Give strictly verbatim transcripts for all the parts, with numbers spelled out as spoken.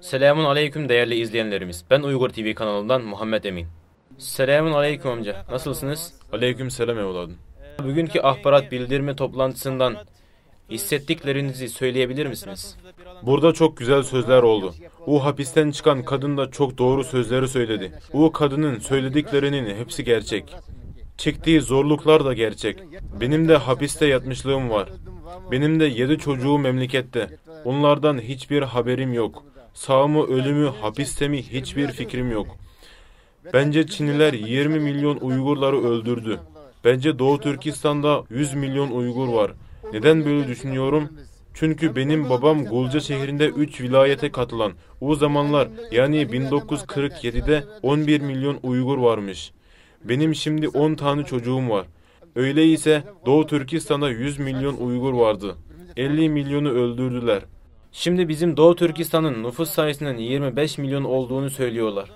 Selamun aleyküm değerli izleyenlerimiz. Ben Uygur T V kanalından Muhammed Emin. Selamun aleyküm amca. Nasılsınız? Aleyküm selam evladım. Bugünkü ahbarat bildirimi toplantısından hissettiklerinizi söyleyebilir misiniz? Burada çok güzel sözler oldu. O hapisten çıkan kadın da çok doğru sözleri söyledi. O kadının söylediklerinin hepsi gerçek. Çektiği zorluklar da gerçek. Benim de hapiste yatmışlığım var. Benim de yedi çocuğum memlekette. Onlardan hiçbir haberim yok. Sağ mı ölü mü hapiste mi hiçbir fikrim yok. Bence Çinliler yirmi milyon Uygurları öldürdü. Bence Doğu Türkistan'da yüz milyon Uygur var. Neden böyle düşünüyorum? Çünkü benim babam Gulca şehrinde üç vilayete katılan, o zamanlar, yani bin dokuz yüz kırk yedide on bir milyon Uygur varmış. Benim şimdi on tane çocuğum var. Öyleyse Doğu Türkistan'da yüz milyon Uygur vardı. Elli milyonu öldürdüler. Şimdi bizim Doğu Türkistan'ın nüfus sayısının yirmi beş milyon olduğunu söylüyorlar.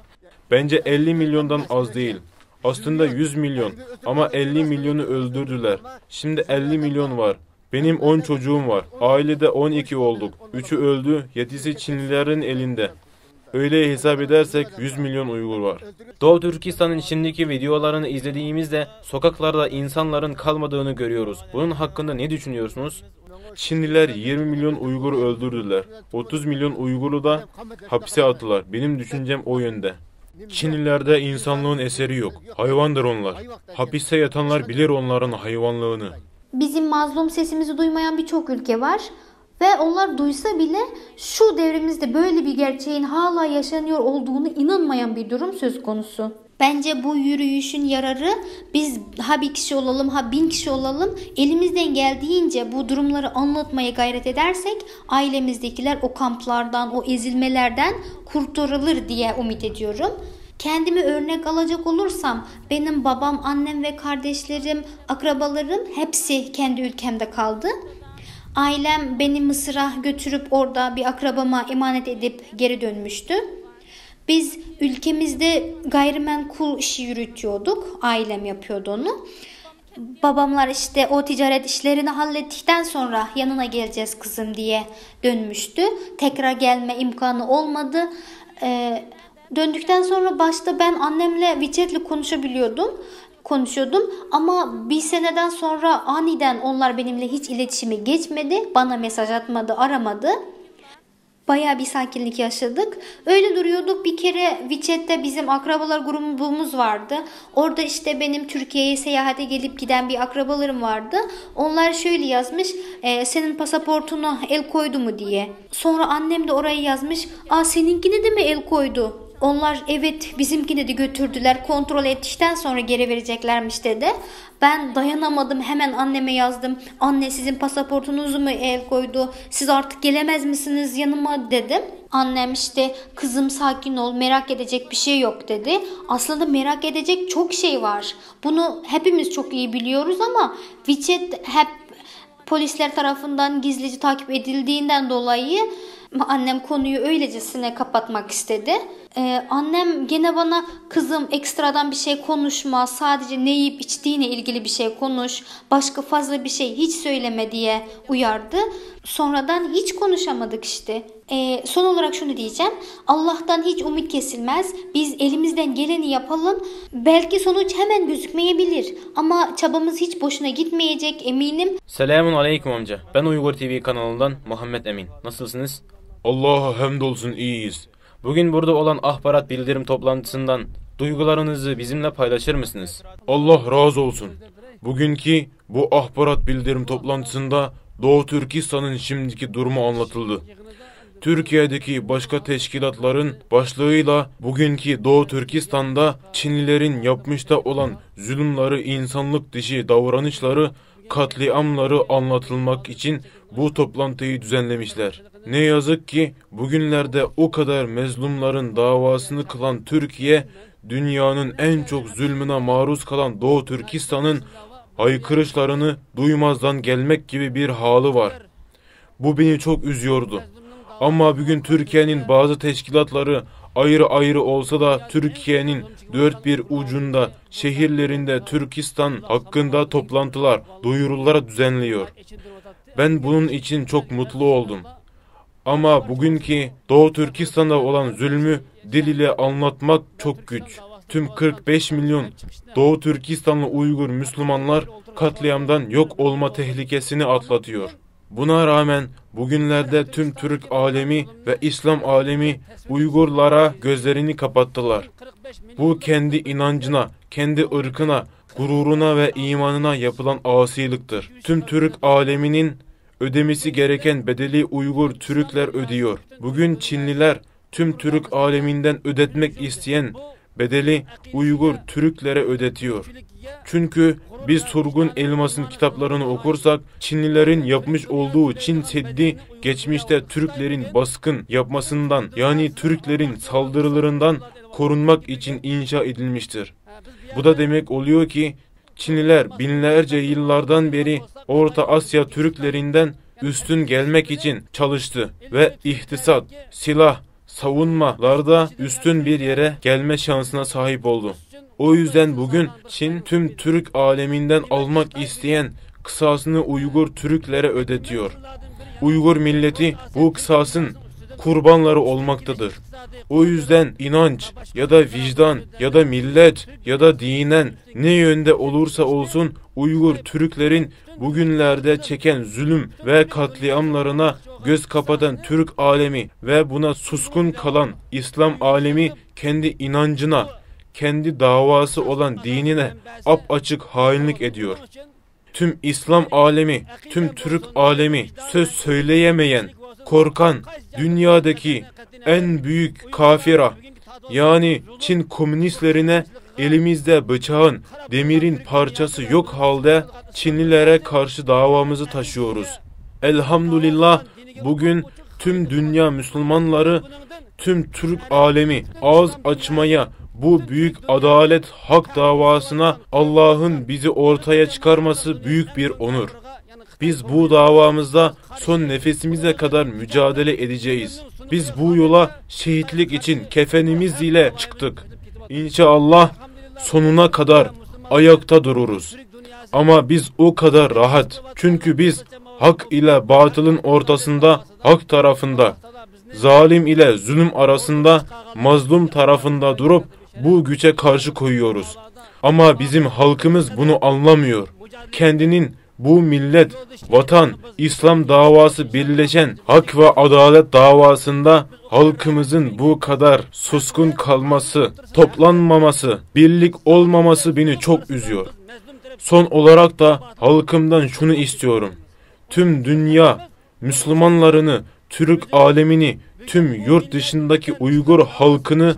Bence elli milyondan az değil. Aslında yüz milyon ama elli milyonu öldürdüler. Şimdi elli milyon var. Benim on çocuğum var. Ailede on iki olduk. Üçü öldü, yedisi Çinlilerin elinde. Öyle hesap edersek yüz milyon Uygur var. Doğu Türkistan'ın şimdiki videolarını izlediğimizde sokaklarda insanların kalmadığını görüyoruz. Bunun hakkında ne düşünüyorsunuz? Çinliler yirmi milyon Uygur'u öldürdüler. Otuz milyon Uygur'u da hapse attılar. Benim düşüncem o yönde. Çinlilerde insanlığın eseri yok. Hayvandır onlar. Hapiste yatanlar bilir onların hayvanlığını. Bizim mazlum sesimizi duymayan birçok ülke var. Ve onlar duysa bile şu devrimizde böyle bir gerçeğin hala yaşanıyor olduğunu inanmayan bir durum söz konusu. Bence bu yürüyüşün yararı biz ha bir kişi olalım ha bin kişi olalım elimizden geldiğince bu durumları anlatmaya gayret edersek ailemizdekiler o kamplardan o ezilmelerden kurtarılır diye umut ediyorum. Kendimi örnek alacak olursam benim babam, annem ve kardeşlerim, akrabalarım hepsi kendi ülkemde kaldı. Ailem beni Mısır'a götürüp orada bir akrabama emanet edip geri dönmüştü. Biz ülkemizde gayrimenkul işi yürütüyorduk. Ailem yapıyordu onu. Babamlar işte o ticaret işlerini hallettikten sonra yanına geleceğiz kızım diye dönmüştü. Tekrar gelme imkanı olmadı. Ee, döndükten sonra başta ben annemle WeChat'le konuşabiliyordum. Konuşuyordum ama bir seneden sonra aniden onlar benimle hiç iletişime geçmedi. Bana mesaj atmadı, aramadı. Bayağı bir sakinlik yaşadık. Öyle duruyorduk. Bir kere WeChat'te bizim akrabalar grubumuz vardı. Orada işte benim Türkiye'ye seyahate gelip giden bir akrabalarım vardı. Onlar şöyle yazmış, e, senin pasaportuna el koydu mu diye. Sonra annem de oraya yazmış, aa seninkine de mi el koydu? Onlar evet bizimkini de götürdüler kontrol ettikten sonra geri vereceklermiş dedi. Ben dayanamadım hemen anneme yazdım. Anne sizin pasaportunuzu mu el koydu? Siz artık gelemez misiniz yanıma dedim. Annem işte kızım sakin ol merak edecek bir şey yok dedi. Aslında merak edecek çok şey var. Bunu hepimiz çok iyi biliyoruz ama WeChat hep polisler tarafından gizlice takip edildiğinden dolayı annem konuyu öylecesine kapatmak istedi. Ee, annem gene bana kızım ekstradan bir şey konuşma, sadece ne yiyip içtiğine ilgili bir şey konuş, başka fazla bir şey hiç söyleme diye uyardı. Sonradan hiç konuşamadık işte. Ee, son olarak şunu diyeceğim. Allah'tan hiç umut kesilmez. Biz elimizden geleni yapalım. Belki sonuç hemen gözükmeyebilir. Ama çabamız hiç boşuna gitmeyecek eminim. Selamun aleyküm amca. Ben Uygur T V kanalından Muhammed Emin. Nasılsınız? Allah'a hamdolsun iyiyiz. Bugün burada olan ahbarat bildirim toplantısından duygularınızı bizimle paylaşır mısınız? Allah razı olsun. Bugünkü bu ahbarat bildirim toplantısında Doğu Türkistan'ın şimdiki durumu anlatıldı. Türkiye'deki başka teşkilatların başlığıyla bugünkü Doğu Türkistan'da Çinlilerin yapmışta olan zulümleri, insanlık dışı davranışları, katliamları anlatılmak için bu toplantıyı düzenlemişler. Ne yazık ki bugünlerde o kadar mezlumların davasını kılan Türkiye, dünyanın en çok zulmüne maruz kalan Doğu Türkistan'ın haykırışlarını duymazdan gelmek gibi bir halı var. Bu beni çok üzüyordu. Ama bugün Türkiye'nin bazı teşkilatları ayrı ayrı olsa da Türkiye'nin dört bir ucunda şehirlerinde Türkistan hakkında toplantılar, duyurular düzenliyor. Ben bunun için çok mutlu oldum. Ama bugünkü Doğu Türkistan'da olan zulmü dil ile anlatmak çok güç. Tüm kırk beş milyon Doğu Türkistanlı Uygur Müslümanlar katliamdan yok olma tehlikesini atlatıyor. Buna rağmen bugünlerde tüm Türk alemi ve İslam alemi Uygurlara gözlerini kapattılar. Bu kendi inancına, kendi ırkına, gururuna ve imanına yapılan asiliktir. Tüm Türk aleminin ödemesi gereken bedeli Uygur Türkler ödüyor. Bugün Çinliler tüm Türk aleminden ödetmek isteyen bedeli Uygur Türklere ödetiyor. Çünkü biz Turgun Elmas'ın kitaplarını okursak, Çinlilerin yapmış olduğu Çin Seddi geçmişte Türklerin baskın yapmasından, yani Türklerin saldırılarından korunmak için inşa edilmiştir. Bu da demek oluyor ki, Çinliler binlerce yıllardan beri Orta Asya Türklerinden üstün gelmek için çalıştı ve iktisat, silah, savunmalarda üstün bir yere gelme şansına sahip oldu. O yüzden bugün Çin tüm Türk aleminden almak isteyen kısasını Uygur Türklere ödetiyor. Uygur milleti bu kısasın kurbanları olmaktadır. O yüzden inanç ya da vicdan ya da millet ya da dinen ne yönde olursa olsun Uygur Türklerin bugünlerde çeken zulüm ve katliamlarına göz kapatan Türk alemi ve buna suskun kalan İslam alemi kendi inancına, kendi davası olan dinine apaçık hainlik ediyor. Tüm İslam alemi, tüm Türk alemi söz söyleyemeyen, korkan, dünyadaki en büyük kafira, yani Çin komünistlerine elimizde bıçağın, demirin parçası yok halde Çinlilere karşı davamızı taşıyoruz. Elhamdülillah bugün tüm dünya Müslümanları, tüm Türk alemi ağız açmaya, bu büyük adalet hak davasına Allah'ın bizi ortaya çıkarması büyük bir onur. Biz bu davamızda son nefesimize kadar mücadele edeceğiz. Biz bu yola şehitlik için kefenimiz ile çıktık. İnşallah sonuna kadar ayakta dururuz. Ama biz o kadar rahat. Çünkü biz hak ile batılın ortasında, hak tarafında, zalim ile zulüm arasında, mazlum tarafında durup bu güce karşı koyuyoruz. Ama bizim halkımız bunu anlamıyor. Kendinin bu millet, vatan, İslam davası birleşen hak ve adalet davasında halkımızın bu kadar suskun kalması, toplanmaması, birlik olmaması beni çok üzüyor. Son olarak da halkımdan şunu istiyorum. Tüm dünya Müslümanlarını, Türk alemini, tüm yurt dışındaki Uygur halkını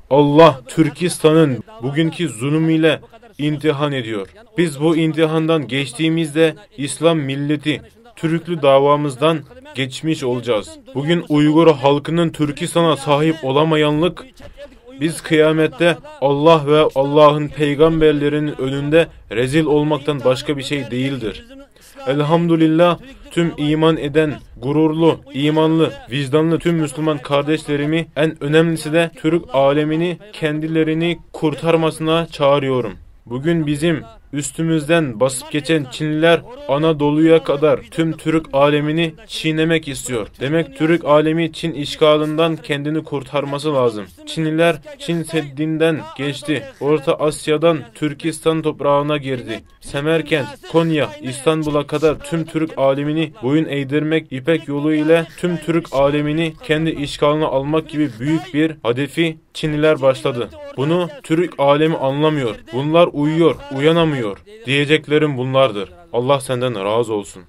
Allah Türkistan'ın bugünkü zulmüyle imtihan ediyor. Biz bu imtihandan geçtiğimizde İslam milleti, Türklü davamızdan geçmiş olacağız. Bugün Uygur halkının Türkistan'a sahip olamayanlık, biz kıyamette Allah ve Allah'ın peygamberlerinin önünde rezil olmaktan başka bir şey değildir. Elhamdülillah tüm iman eden, gururlu, imanlı, vicdanlı tüm Müslüman kardeşlerimi, en önemlisi de Türk alemini kendilerini kurtarmasına çağırıyorum. Bugün bizim üstümüzden basıp geçen Çinliler Anadolu'ya kadar tüm Türk alemini çiğnemek istiyor. Demek Türk alemi Çin işgalinden kendini kurtarması lazım. Çinliler Çin Seddi'nden geçti. Orta Asya'dan Türkistan toprağına girdi. Semerkent, Konya, İstanbul'a kadar tüm Türk alemini boyun eğdirmek, İpek yolu ile tüm Türk alemini kendi işgaline almak gibi büyük bir hedefi Çinliler başladı. Bunu Türk alemi anlamıyor. Bunlar uyuyor, uyanamıyor. Diyeceklerim bunlardır. Allah senden razı olsun.